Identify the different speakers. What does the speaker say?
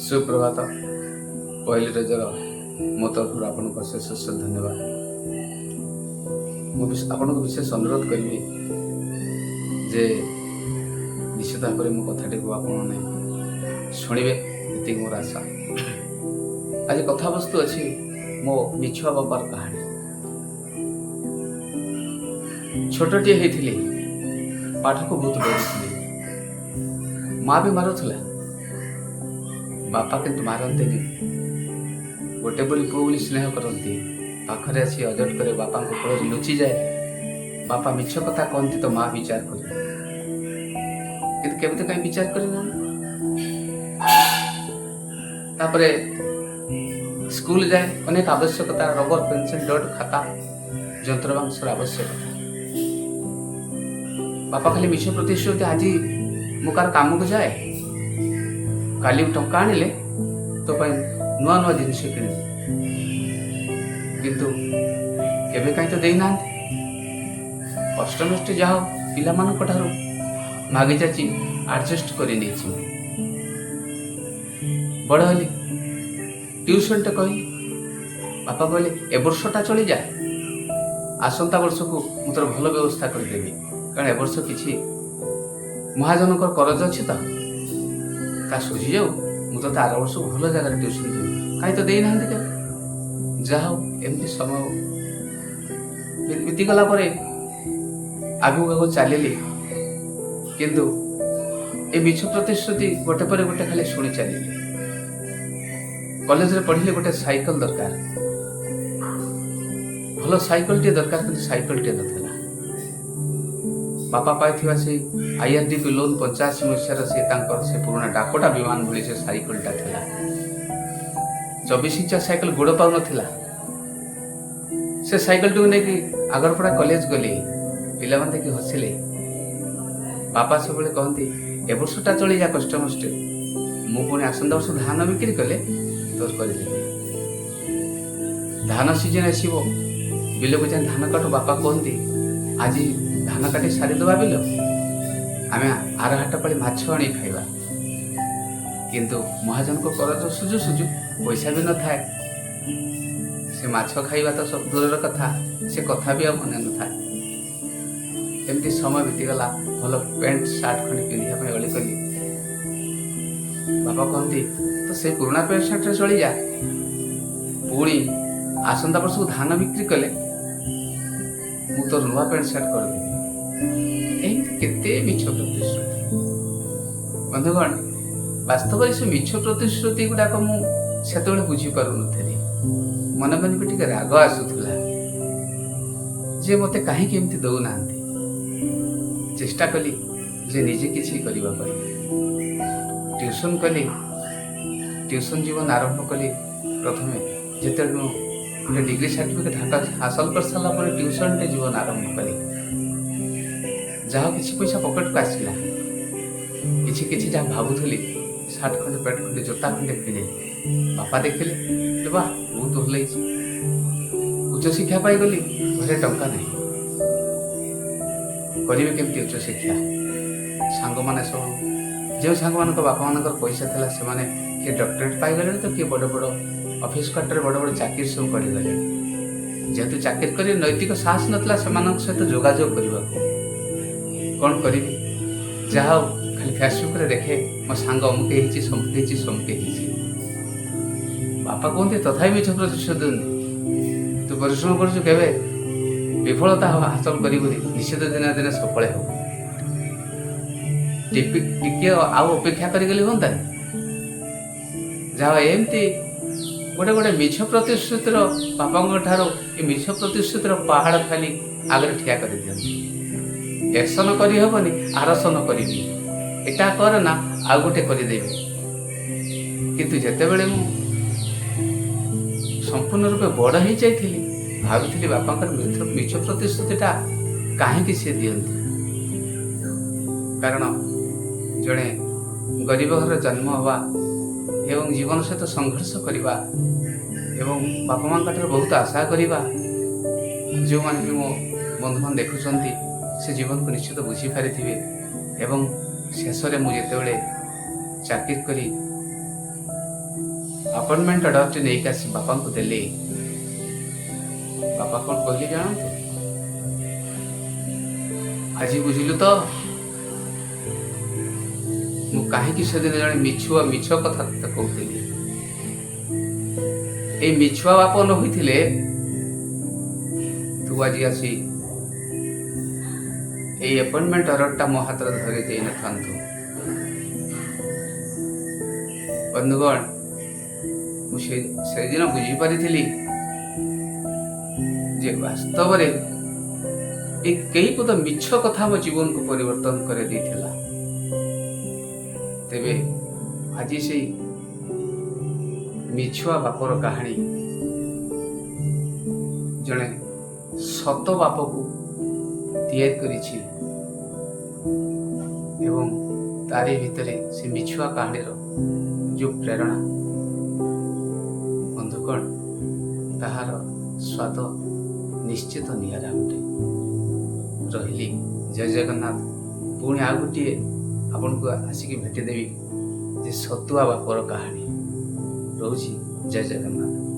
Speaker 1: ସୁପ୍ରଭାତ। ପହିଲି ରଜର ମୋ ତରଫରୁ ଆପଣଙ୍କୁ ଅଶେଷ ଅଶେଷ ଧନ୍ୟବାଦ। ମୁଁ ଆପଣଙ୍କୁ ବିଶେଷ ଅନୁରୋଧ କରିବି ଯେ ନିଶ୍ଚିତ ଭାବରେ ମୋ କଥାଟିକୁ ଆପଣମାନେ ଶୁଣିବେ, ଏତିକି ମୋର ଆଶା। ଆଜି କଥାବସ୍ତୁ ଅଛି ମୋ ମିଛୁଆ ବାପାର କାହାଣୀ। ଛୋଟଟିଏ ହେଇଥିଲି, ପାଠକୁ ବହୁତ ଡରୁଥିଲି। ମା ବି ମାରୁଥିଲା, ବାପା କିନ୍ତୁ ମାରନ୍ତିନି। ଗୋଟେ ବୋଲି ପୁଅ ବୋଲି ସ୍ନେହ କରନ୍ତି। ପାଖରେ ଆସି ଅଜଟ କରେ, ବାପାଙ୍କ କୋଳରେ ଲୁଚିଯାଏ। ବାପା ମିଛ କଥା କହନ୍ତି ତ ମା ବିଚାର କରିବେ, କିନ୍ତୁ କେବେ ତ କାହିଁ ବିଚାର କରିନାହାନ୍ତି। ତାପରେ ସ୍କୁଲ ଯାଏ, ଅନେକ ଆବଶ୍ୟକତା, ରବର, ପେନସିଲ, ଡଟ୍, ଖାତା, ଯନ୍ତ୍ରବାଂଶର ଆବଶ୍ୟକତା। ବାପା ଖାଲି ମିଛ ପ୍ରତିଶ୍ରୁତି, ଆଜି ମୁଁ କାହାର କାମକୁ ଯାଏ, କାଲି ଟଙ୍କା ଆଣିଲେ ତୋ ପାଇଁ ନୂଆ ନୂଆ ଜିନିଷ କିଣିବି। କିନ୍ତୁ କେବେ କାହିଁ ତ ଦେଇନାହାନ୍ତି। କଷ୍ଟମଷ୍ଟେ ଯାହା ହଉ ପିଲାମାନଙ୍କ ଠାରୁ ମାଗି ଯାଚି ଆଡ଼ଜଷ୍ଟ କରି ନେଇଛି। ବଡ଼ ହେଲି, ଟ୍ୟୁସନଟେ କହିଲି। ବାପା କହିଲେ, ଏ ବର୍ଷଟା ଚଳିଯା, ଆସନ୍ତା ବର୍ଷକୁ ମୁଁ ତୋର ଭଲ ବ୍ୟବସ୍ଥା କରିଦେବି। କାରଣ ଏ ବର୍ଷ କିଛି ମହାଜନଙ୍କର କରଜ ଅଛି ତ, ତା ସୁଝିଯାଉ, ମୁଁ ତୋତେ ଆର ବର୍ଷକୁ ଭଲ ଜାଗାରେ ଟ୍ୟୁସନ ଦେବି। କାହିଁ ତ ଦେଇନାହାନ୍ତି କେବେ। ଯାହା ହଉ, ଏମିତି ସମୟ ବିତିଗଲା ପରେ ଆଗକୁ ଆଗକୁ ଚାଲିଲି, କିନ୍ତୁ ଏ ମିଛ ପ୍ରତିଶ୍ରୁତି ଗୋଟେ ପରେ ଗୋଟେ ଖାଲି ଶୁଣି ଚାଲିଲି। କଲେଜରେ ପଢ଼ିଲେ ଗୋଟେ ସାଇକେଲ ଦରକାର, ଭଲ ସାଇକେଲଟିଏ ଦରକାର, କିନ୍ତୁ ସାଇକେଲଟିଏ ନଥିଲା। ବାପା ପାଇଥିବା ସେଇ ଆଇଆର୍ଡିପି ଲୋନ୍ 85 ମସିହାର ସେ ତାଙ୍କର ସେ ପୁରୁଣା ଡାକୋଟା ବିମାନ ଭଳି ସେ ସାଇକେଲଟା ଥିଲା। 24 ଇଞ୍ଚ ସାଇକେଲ, ଗୋଡ଼ ପାଉନଥିଲା। ସେ ସାଇକେଲଟିକୁ ନେଇକି ଆଗରପଡ଼ା କଲେଜ ଗଲି। ପିଲାମାନେ ଦେଖି ହସିଲେ। ବାପା ସବୁବେଳେ କହନ୍ତି, ଏ ବର୍ଷଟା ଚଳିଯା କଷ୍ଟମଷ୍ଟେ, ମୁଁ ପୁଣି ଆସନ୍ତା ବର୍ଷ ଧାନ ବିକ୍ରି କଲେ ତୋର କରିଦେବି। ଧାନ ସିଜନ ଆସିବ, ବିଲକୁ ଯାଇ ଧାନ କାଟୁ। ବାପା କୁହନ୍ତି, ଆଜି ଧାନ କାଟି ସାରିଦେବା ବିଲ, ଆମେ ଆର ହାଟ ପାଳି ମାଛ ଆଣି ଖାଇବା। କିନ୍ତୁ ମହାଜନଙ୍କ କରଜ ସୁଝୁ ସୁଝୁ ପଇସା ବି ନଥାଏ। ସେ ମାଛ ଖାଇବା ତ ସବୁ ଦୂରର କଥା, ସେ କଥା ବି ଆଉ ମନେ ନଥାଏ। ଏମିତି ସମୟ ବିତିଗଲା। ଭଲ ପ୍ୟାଣ୍ଟ ସାର୍ଟ ଖଣ୍ଡେ ପିନ୍ଧିବା ପାଇଁ ଅଳି କଲି। ବାପା କହନ୍ତି, ତ ସେଇ ପୁରୁଣା ପ୍ୟାଣ୍ଟ ସାର୍ଟରେ ଚଳିଯା, ପୁଣି ଆସନ୍ତା ବର୍ଷକୁ ଧାନ ବିକ୍ରି କଲେ ମୁଁ ତୋର ନୂଆ ପ୍ୟାଣ୍ଟ ସାର୍ଟ କରିଦେବି। ଏମିତି କେତେ ମିଛ ପ୍ରତିଶ୍ରୁତି। ବନ୍ଧୁଗଣ, ବାସ୍ତବରେ ସେ ମିଛ ପ୍ରତିଶ୍ରୁତି ଗୁଡ଼ାକ ମୁଁ ସେତେବେଳେ ବୁଝିପାରୁନଥିଲି। ମନେ ମନେ ବି ଟିକେ ରାଗ ଆସୁଥିଲା ଯେ ମୋତେ କାହିଁକି ଏମିତି ଦଉନାହାନ୍ତି। ଚେଷ୍ଟା କଲି ଯେ ନିଜେ କିଛି କରିବା ପାଇଁ। ଟ୍ୟୁସନ୍ କଲି, ଟ୍ୟୁସନ୍ ଜୀବନ ଆରମ୍ଭ କଲି। ପ୍ରଥମେ ଯେତେବେଳେ ମୁଁ ଗୋଟେ ଡିଗ୍ରୀ ସାର୍ଟିଫିକେଟ୍ ହାସଲ କରିସାରିଲା ପରେ ଟ୍ୟୁସନ୍ଟେ ଜୀବନ ଆରମ୍ଭ କଲି। ଯାହା କିଛି ପଇସା ପକେଟକୁ ଆସିଲା, କିଛି କିଛି ଯାହା ଭାବୁଥିଲି, ସାର୍ଟ ଖଣ୍ଡେ, ପ୍ୟାଣ୍ଟ ଖଣ୍ଡେ, ଜୋତା ଖଣ୍ଡେ କିଣିଲି। ବାପା ଦେଖିଲେ, କହିଲେ, ବାଃ, ବହୁତ ଭଲ ହେଇଛି। ଉଚ୍ଚଶିକ୍ଷା ପାଇଗଲି, ଘରେ ଟଙ୍କା ନାହିଁ, କରିବେ କେମିତି ଉଚ୍ଚଶିକ୍ଷା? ସାଙ୍ଗମାନେ ସବୁ, ଯେଉଁ ସାଙ୍ଗମାନଙ୍କ ବାପାମାନଙ୍କର ପଇସା ଥିଲା, ସେମାନେ କିଏ ଡକ୍ଟରେଟ୍ ପାଇଗଲେଣି ତ କିଏ ବଡ଼ ବଡ଼ ଅଫିସ କ୍ୱାର୍ଟରରେ ବଡ଼ ବଡ଼ ଚାକିରି ସବୁ କରିଗଲେଣି। ଯେହେତୁ ଚାକିରି କରି ନୈତିକ ସାହସ ନଥିଲା ସେମାନଙ୍କ ସହିତ ଯୋଗାଯୋଗ କରିବାକୁ। କ'ଣ କରିବି? ଯାହା ହଉ, ଖାଲି ଫେସବୁକରେ ଦେଖେ ମୋ ସାଙ୍ଗ ଅମୁକ ହେଇଛି, ସମୁକ ହେଇଛି, ସମୁକ ହେଇଛି। ବାପା କୁହନ୍ତି, ତଥାପି ମିଛ ପ୍ରତିଶ୍ରୁତି ଦିଅନ୍ତି, ତୁ ପରିଶ୍ରମ କରୁଛୁ, କେବେ ବିଫଳତା ହାସଲ କରିବୁନି, ନିଶ୍ଚିତ ଦିନେ ନା ଦିନେ ସଫଳ ହେବୁ। ଟିକେ ଆଉ ଅପେକ୍ଷା କରିଗଲେ ହୁଅନ୍ତାନି? ଯାହା ଏମିତି ଗୋଟେ ଗୋଟେ ମିଛ ପ୍ରତିଶ୍ରୁତିର, ବାପାଙ୍କ ଠାରୁ ଏ ମିଛ ପ୍ରତିଶ୍ରୁତିର ପାହାଡ଼ ଖାଲି ଆଗରେ ଠିଆ କରିଦିଅନ୍ତି। ଏସନ କରିହେବନି, ଆରସନ କରିବି, ଏଟା କର ନା ଆଉ ଗୋଟେ କରିଦେବି। କିନ୍ତୁ ଯେତେବେଳେ ମୁଁ ସମ୍ପୂର୍ଣ୍ଣ ରୂପେ ବଡ଼ ହେଇଯାଇଥିଲି, ଭାବୁଥିଲି ବାପାଙ୍କର ମିଛ ପ୍ରତିଶ୍ରୁତିଟା କାହିଁକି ସେ ଦିଅନ୍ତି। କାରଣ ଜଣେ ଗରିବ ଘରେ ଜନ୍ମ ହେବା ଏବଂ ଜୀବନ ସହିତ ସଂଘର୍ଷ କରିବା ଏବଂ ବାପା ମାଙ୍କ ଠାରୁ ବହୁତ ଆଶା କରିବା, ଯେଉଁମାନେ ବି ମୋ ବନ୍ଧୁମାନେ ଦେଖୁଛନ୍ତି, ସେ ଜୀବନକୁ ନିଶ୍ଚିତ ବୁଝିପାରିଥିବେ। ଏବଂ ଶେଷରେ ମୁଁ ଯେତେବେଳେ ଚାକିରି କରି ଆପଏଣ୍ଟମେଣ୍ଟ ଅର୍ଡ଼ରଟି ନେଇକି ଆସି ବାପାଙ୍କୁ ଦେଲି, ବାପା କ'ଣ କହିଲେ ଜାଣନ୍ତୁ? "ଆଜି ବୁଝିଲୁ ତ, ମୁଁ କାହିଁକି ସେଦିନ ଜଣେ ମିଛୁଆ ମିଛ କଥା ତତେ କହୁଥିଲି? ଏଇ ମିଛୁଆ ବାପ ନ ହୋଇଥିଲେ ତୁ ଆଜି ଆସି ଏଇ ଆପଏଣ୍ଟମେଣ୍ଟ ଅର୍ଡ଼ରଟା ମୋ ହାତରେ ଧରେଇ ଦେଇନଥାନ୍ତୁ।" ବନ୍ଧୁଗଣ, ମୁଁ ସେ ସେଦିନ ବୁଝିପାରିଥିଲି ଯେ ବାସ୍ତବରେ ଏ କେଇ ପଦ ମିଛ କଥା ମୋ ଜୀବନକୁ ପରିବର୍ତ୍ତନ କରିଦେଇଥିଲା। ତେବେ ଆଜି ସେଇ ମିଛୁଆ ବାପର କାହାଣୀ ଜଣେ ସତ ବାପକୁ ତିଆରି କରିଛି ଏବଂ ତାରି ଭିତରେ ସେ ମିଛୁଆ କାହାଣୀର ଯେଉଁ ପ୍ରେରଣା, ବନ୍ଧୁଗଣ, ତାହାର ସ୍ୱାଦ ନିଶ୍ଚିତ ନିଆରା ଅଟେ। ରହିଲି, ଜୟ ଜଗନ୍ନାଥ। ପୁଣି ଆଉ ଗୋଟିଏ ଆପଣଙ୍କୁ ଆସିକି ଭେଟିଦେବି ଯେ ସତୁଆ ବାପର କାହାଣୀ। ରହୁଛି, ଜୟ ଜଗନ୍ନାଥ।